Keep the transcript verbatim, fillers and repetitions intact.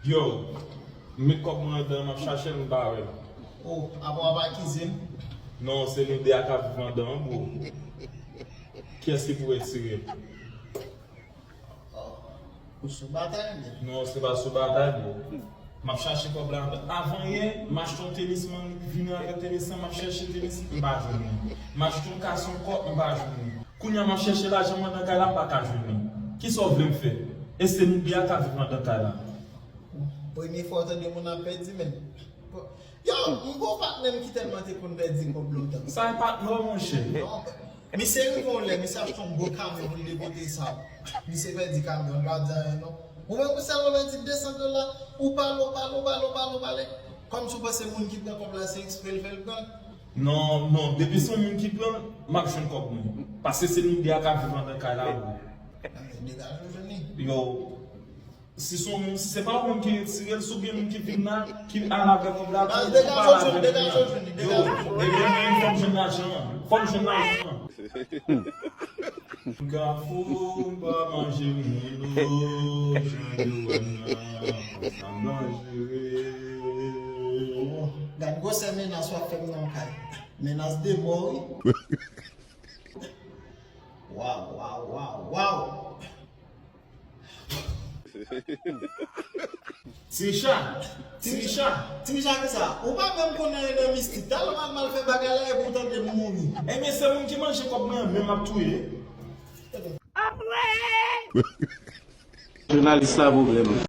Yo, m met kòb mwen andan, m ap chache l, m pa wè l. Oh, apa w ap akize m? Non, se nou de a k ap viv andan an, bro. Kiyès ki pou retire l? Oh, ou sou batay, men. Non, se pa sou batay, bro. M ap chache kòb la andan. Avan yè, m achte yon tenis, man, vini avèk tenis lan, m ap chèche tenis, m pa jwenn li. M achte yon kas, yon kòp, m pa jwenn li. Kounye a, m ap chèche lajan m andan kay la, m pa ka jwenn li. Kisa w vle m fè? E se nou de a k ap viv andan kay la. Premye fwa w tande moun ap pèdi, men. Yo, m gon patnè m ki tèlman te konn pèdi kòb lontan. Sa e patnè w, monchè. Non, misye rive yon lè, misye achte yon gwo kamyon pou l depote sa. Misye pèdi kamyon, l pa di anyen non. Ou menm ou sèlman pèdi de san dola, ou pale, ou pale, ou pale, ou pale, ou pale. Kòmsi w panse moun ki pran kòb la se ekspre l fè l pran l. Non, non, depi se yon moun ki pran l, m ap jwenn kòb mwen. Paske se nou de a k ap viv andan kay la, bro. Degaje w jwenn li. Yo, si se yon moun, si se pa yon moun ki retire l, si w gen moun ki vin la, ki al avè kòb la, tou, degaje w jwenn li, degaje w jwenn li, degaje w jwenn li. Yo, ebyen, mwen, fò m jwenn lajan an. Fò m jwenn lajan an. Kafou pa manje moun, o, jan yo wè m nan, sa danjere. Gad gwosè menas w ap fè m nan kay. Menas de mò, wi. Waw, waw, waw, waw. Ti Richa, Ti Richa, Ti Richa, kisa? Ou pa menm konnen nan mistik. Talè w al mal fè bagay la epi w tande m mouri. Ebyen, se moun ki manje kòb mwen an menm ap touye. Jounalis la pwoblèm.